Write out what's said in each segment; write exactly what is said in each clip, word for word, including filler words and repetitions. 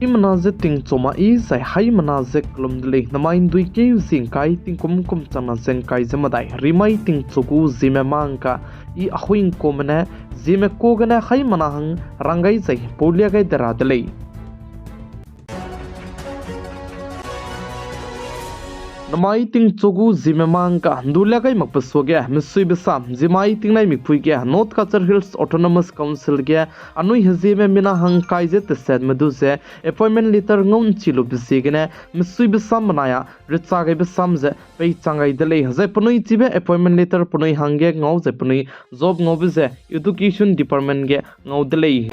Haimena ze tingchu ma i zai haimena ze kelum de lei. Namai ’nduikeu zi ’ngkai tingkum kum changna ze ’ngkai ze medai, rimai tingchu gu Zeme mangka i Ahuingkuame ne Zeme ka gene haimena hang rang gai zai paulia gai de ra de lei. Namai tingchu gu Zeme mangka ’ndulia gai makbe suage, mesuibe sam, Zeme tingnai mipui ge North Cachar Hills Autonomous Council ge anui hezieme mina hang ’ngkai ze tesetme du ze appointment letter ngau ’nchi lube ziegene, mesuibe sam menai a recha gaibe sam ze peichang gai de lei. Zai penui chibe appointment letter penui hangge ngau zai penui job ngaube ze Education Department ge ngau de lei.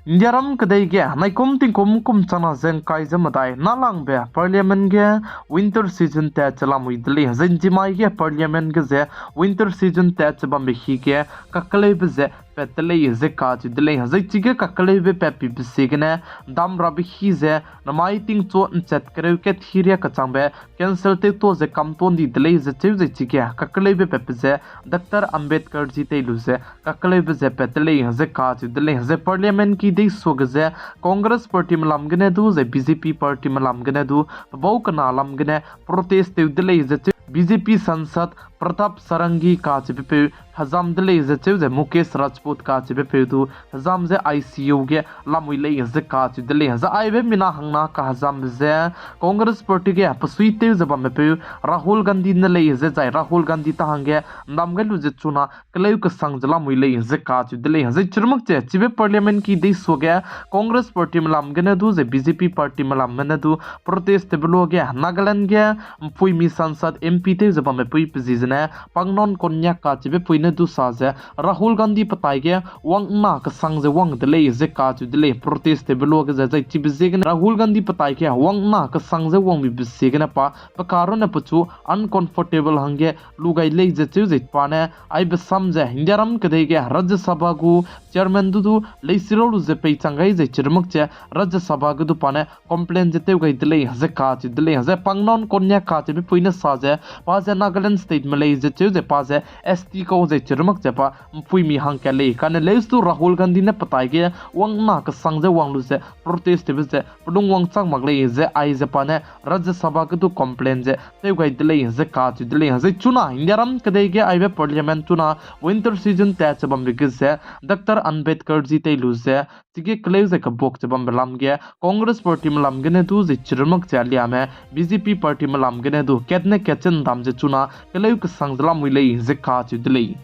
Indiaram kedei ge naikum tingkum kum changna ze ’ngkai ze medai, nâlangbe Parliament ge winter season tat che lamui de lei. Zai ’nzimai ge Parliament ge ze winter season tat che bambe hi ge kakeleube ze pat de lei ze kacheu de lei. Zai chige kakeleube patpibe ziegene dam rabe hi ze namai tingchu ’nchat kereu kat hiria kechangbe cancel tewta ze kamtuâ ’ndi de lei ze cheu zai chige kakeleube patbe ze Doctor Ambedkar ji tei lu ze kakeleube ze pat de lei ze kacheu de lei. Zai Parliament ki deisuage ze Congress Partyme lam gene du zai BJP Partyme lam gene du pebau kena lam gene protest tew de lei ze cheu, BJP sansad Pratap Sarangi kacheubepeu hezam de lei ze cheu ze Mukesh Rajput kacheubepeu du hezam ze ICU ge lamui lei ze kacheu de lei. Zai aibe mina hangna kahezambe ze Congress Party ge pesuitew ze bammepeu Rahul Gandhi ne lei ze zai Rahul Gandhi ta hangge ’ndam gai lu ze chuna keleu kesang ze lamui lei ze kacheu de lei. Zai chirmak che chibe Parliament ki deisuage Congress Partyme lam gene du zai BJP Partyme lam gene du protest tewbe luage Nagaland ge ’mpuimi sansad MP tew ze bammepui pe zi zene Pangnon Konyak kacheubepui ne du sa ze Rahul Gandhi petai ge wang'nna kesang ze wang de lei ze kacheu de lei. Protest tewbe luage ze zai chibe ziegene Rahul Gandhi petai ge wang'nna kesang ze wangbibe ziegene pa pe karunne pechu uncomfortable hangge lu gai lei ze cheu ze pa ne aibe sam ze Indiaram kedei ge Rajya Sabha gu chairman du du leisirau lu ze peichang gai zai chirmak che Rajya Sabha ge du pa ne complain ze tew gai de lei ze kacheu de lei. Zai Pangnon Konyak kacheubepui ne sa ze pa ze Nagaland stateme lei ze cheu ze pa ze ST kau zai chirmak che pa ’mpuimi hangkat lei. Kane leuse du Rahul Gandhi ne petai ge wang'nna kesang ze wang lu ze protest tewbe ze pelung wangchang mak lei ze aize pa ne Rajya Sabha ge du complain ze tew gai de lei ze kacheu de lei. Zai chuna Indiaram kedei ge aibe Parliament chuna winter season tat che bambe ge ze Doctor Ambedkar ji tei lu ze chige keleu ze kebuak che bambe lam ge Congress Partyme lam gene du zai chirmak che aliame BJP Partyme lam gene du kat ne kat che ’ndam ze chuna keleu kesang ze lamui lei ze kacheu de lei.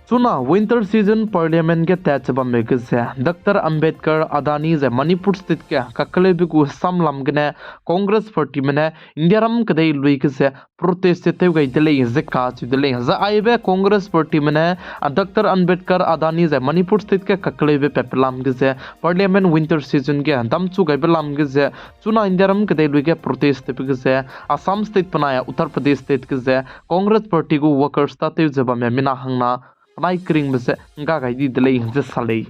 Chuna winter season Parliament ge tat che bambe ge ze Doctor Ambedkar Adani zai Manipur State ge kakeleube gu sam lam gene Congress Partyme ne Indiaram kedei lui ge ze protest ze tew gai de lei ze kacheu de lei. Zai aibe Congress Partyme ne Doctor Ambedkar Adani zai Manipur State ge kakeleube patbe lam ge ze Parliament winter season ge damchu gaibe lam ge ze chuna Indiaram kedei lui ge protest tewbe ge ze Assam State penai a Uttar Pradesh State ge ze Congress Party gu workers tâtew ze bamme mina hangna penai keringbe ze ’ngga gai di de lei ze sa lei.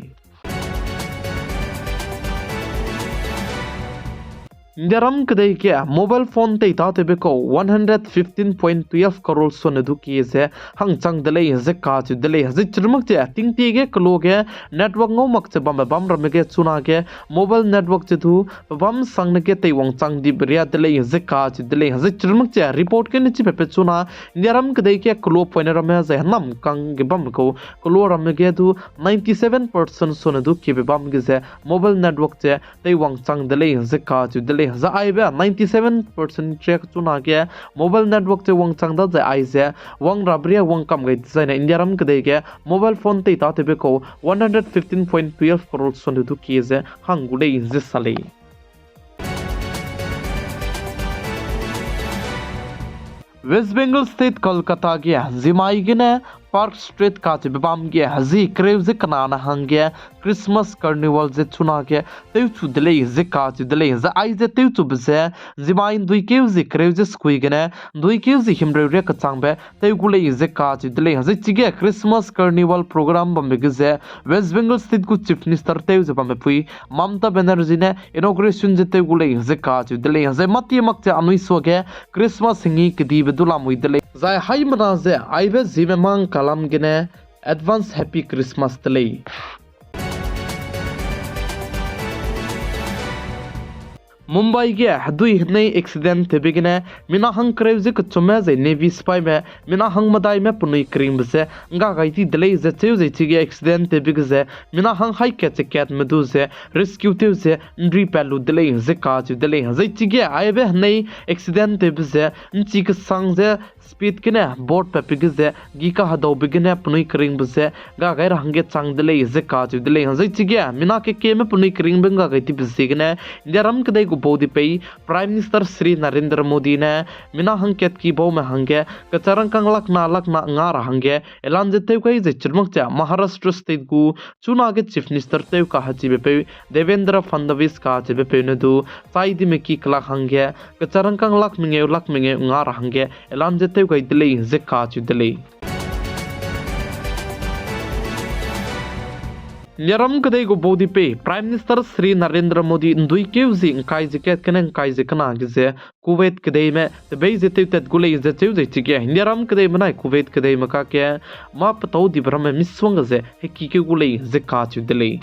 Indiaram kedei ge mobile phone tei tâtewbe kau one hundred fifteen point twelve crore sone du kie ze hangchang de lei ze kacheu de lei. Zai chirmak che tingtie ge keloa ge network ngau mak che bambe bam ramme ge chuna ge mobile network che du pebâm sangne ge teiwangchang dibe ria de lei ze kacheu de lei. Zai chirmak che report gene chipape chuna Indiaram kedei ge keloa poine ramme zai hênamkang ge bambe kau keloa ramme ge du ninety-seven percent sone du kiebe bam ge ze mobile network che teiwangchang de lei ze kacheu de lei. Zai aibe ninety-seven percent riak chuna ge mobile network che wangchang da zai aize wang rabe ria wangkam gai dezaine Indiaram kedei ge mobile phone tei tâtewbe kau one hundred fifteen point twelve crore sone du kie ze hang gu lei ze sa lei. West Bengal State Kolkata ge zimai gene Park Street kacheube bam ge zi kereu ze kenane hangge Christmas Carnival ze chuna ge tewchu de lei ze kacheu de lei. Zai aize tewchube ze zimai ’nduikeu zi kereu ze sekui gene ’nduikeu zi himreu riak kechangbe tew gu lei ze kacheu de lei. Zai chige Christmas Carnival program bambe ge ze West Bengal State gu Chief Minister tew ze bambepui Mamata Banerjee ne inauguration ze tew gu lei ze kacheu de lei. Zai mâtie mak che anui suage Christmas hengi kedibe du lamui de lei. Zai haimena ze aibe Zeme Mang kalam gene advance Happy Christmas de lei. Mumbai ge hedui henei accident tewbe gene mina hang kereu ze kechumme zai Navy sipaime mina hang medaime penui keringbe ze ngga gai di de lei ze cheu zai chige accident tewbe ge ze mina hang hai kat ze katme du ze rescue tew ze nri pat lu de lei ze kacheu de lei. Zai chige aibe henei accident tewbe ze nchi kesang ze speed gene board pape ge ze gi kahedaube gene penui keringbe ze ngga gai ra hangge chang de lei ze kacheu de lei. Zai chige mina kekeme penui keringbe ngga gai dibe ziegene Indiaram kedei gu baudipei Prime Minister Shri Narendra Modi ne mina hangkat ki baume hangge kecharangkâng lakna lakna nga ra hangge ऐलान ze tew gai zai chirmak ze Maharashtra State gu chunage Chief Minister tew kahechibe peu Devendra Fadnavis kacheube peu ne du chai dime ki kelak hangge kecharangkâng lak mengeu lak mengeu nga ra hangge ऐलान ze tew gai de lei ze kacheu de lei. Indiaram kedei gu baudipei Prime Minister Shri Narendra Modi nduikeu zi ngkai ze kat gene ngkai ze kena ge ze Kuwait kedeime tebei ze tewtat gu lei ze cheu zai chige Indiaram kedeime nai Kuwait kedeime kakge mâ petau dibe ramme misongga ze hekikeu gu lei ze kacheu de lei.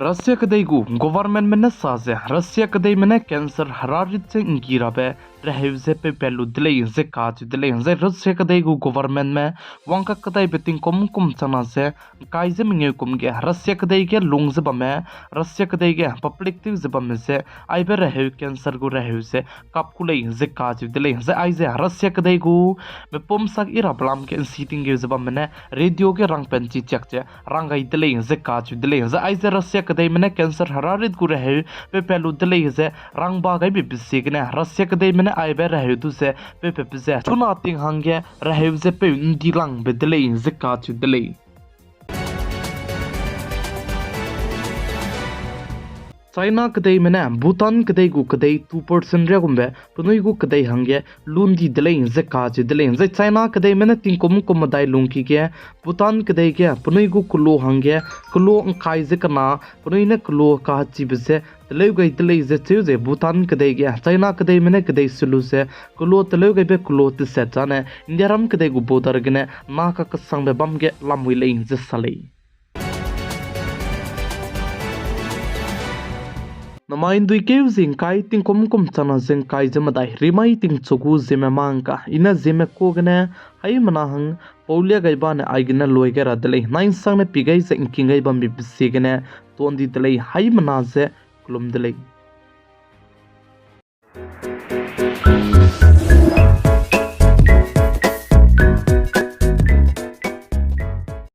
Russia kedei gu governmentme ne sa ze Russia kedeime ne cancer herarit ze nggi rabe reheu ze peupat lu de lei ze kacheu de lei. Zai Russia kedei gu governmentme wangkak kedaibe tingkum kum changna ze ngkai ze mengeu kum ge Russia kedei ge lung ze bamme, Russia kedei ge public tew ze bamme ze aibe reheu cancer gu reheu ze kap ku lei ze kacheu de lei. Zai aize Russia kedei gu mepum sak i rabe lam ge nsi tinggeu ze bamme ne radio ge rangpen chi chiak ze rang gai de lei ze kacheu de lei. Zai aize Russia kedeime ne cancer herarit gu reheu peupat lu de lei ze rangba gaibe ziegene Russia kedeime ne aibe reheu du ze peupatbe ze chuna ting hangge reheu ze peu ndilangbe de lei ze kacheu de lei. China kedeime ne Bhutan kedei gu kedei two percent riagumbe penui gu kedei hangge lu ndi de lei ze kacheu de lei. Zai China kedeime ne tingkum kum medai lungki ge Bhutan kedei ge penui gu kelo hangge kelo ngkai ze kena penui ne kelo kahechibe ze teleu gai de lei ze cheu ze Bhutan kedei ge China kedeime ne kedei selu ze kelo teleu gaibe kelo teset zane Indiaram kedei gu border gene na kakesangbe bam ge lamui lei ze sa lei. Namai nduikeu zi ngkai tingkum kum changna ze ngkai ze medai rimai tingchu gu Zeme Mang ka i ne Zeme ka gene haimena hang paulia gai bane aigene lui gai ra de lei. Nai nsangne pi gai ze ngking gai bambe ziegene tuan di de lei. Haimena ze kelum de lei.